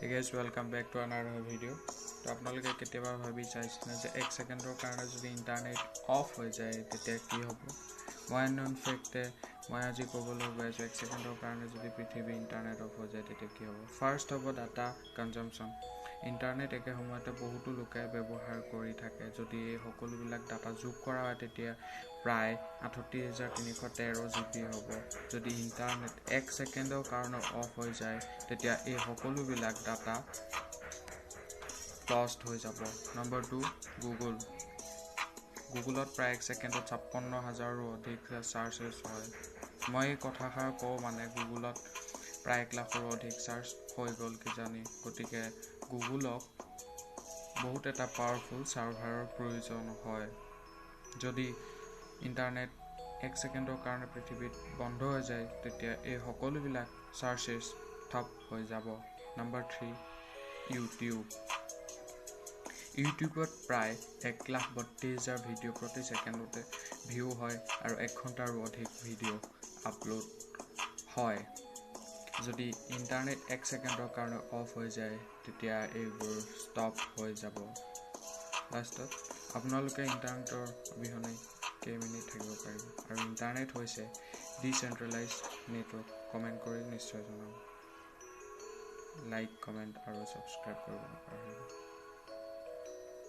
Hey guys, welcome back to another video. তো আপোনালোকে কেতিয়াবা ভাবি চাইছেনে যে এক ছেকেণ্ডৰ কাৰণে যদি ইণ্টাৰনেট অফ হৈ যায়, তেতিয়া কি হ'ব? মই আনন'ন ফেক্টে মই আজি ক'বলৈ গৈ আছোঁ, এক ছেকেণ্ডৰ কাৰণে যদি পৃথিৱী ইণ্টাৰনেট অফ হৈ যায়, তেতিয়া কি হ'ব। ফাৰ্ষ্ট হ'ব ডাটা কনজামশ্যন। ইণ্টাৰনেট একে সময়তে বহুতো লোকে ব্যৱহাৰ কৰি থাকে। যদি এই সকলোবিলাক ডাটা যোগ কৰা হয়, তেতিয়া প্ৰায় 38,313 জিবি হ'ব। যদি ইণ্টাৰনেট এক ছেকেণ্ডৰ কাৰণে অফ হৈ যায়, তেতিয়া এই সকলোবিলাক ডাটা লষ্ট হৈ যাব। Number 2, Google. গুগলত প্ৰায় এক ছেকেণ্ডত 56 হাজাৰৰো অধিক চাৰ্চেছ হয়। মই এই কথাষাৰ কওঁ মানে গুগলত প্ৰায় 1 লাখৰো অধিক চাৰ্চ হৈ গ'ল কিজানি। গতিকে গুগলক বহুত এটা পাৱাৰফুল ছাৰ্ভাৰৰ প্ৰয়োজন হয়। যদি ইণ্টাৰনেট এক ছেকেণ্ডৰ কাৰণে পৃথিৱীত বন্ধ হৈ যায়, তেতিয়া এই সকলোবিলাক চাৰ্চেছ ঠপ হৈ যাব। Number 3, YouTube. ইউটিউবত প্ৰায় 1,32,000 ভিডিঅ' প্ৰতি ছেকেণ্ডতে ভিউ হয় আৰু এক ঘণ্টাৰো অধিক ভিডিঅ' আপলোড হয়। যদি ইণ্টাৰনেট এক ছেকেণ্ডৰ কাৰণে অফ হৈ যায়, তেতিয়া এইবোৰ ষ্টপ হৈ যাব। লাষ্টত আপোনালোকে ইণ্টাৰনেটৰ অবিহনে কেইমিনিট থাকিব পাৰিব? আৰু ইণ্টাৰনেট হৈছে ডিচেণ্ট্ৰেলাইজ নেটৱৰ্ক। কমেণ্ট কৰি নিশ্চয় জনাব। লাইক, কমেণ্ট আৰু ছাবস্ক্ৰাইব কৰিব নাপাহৰিব।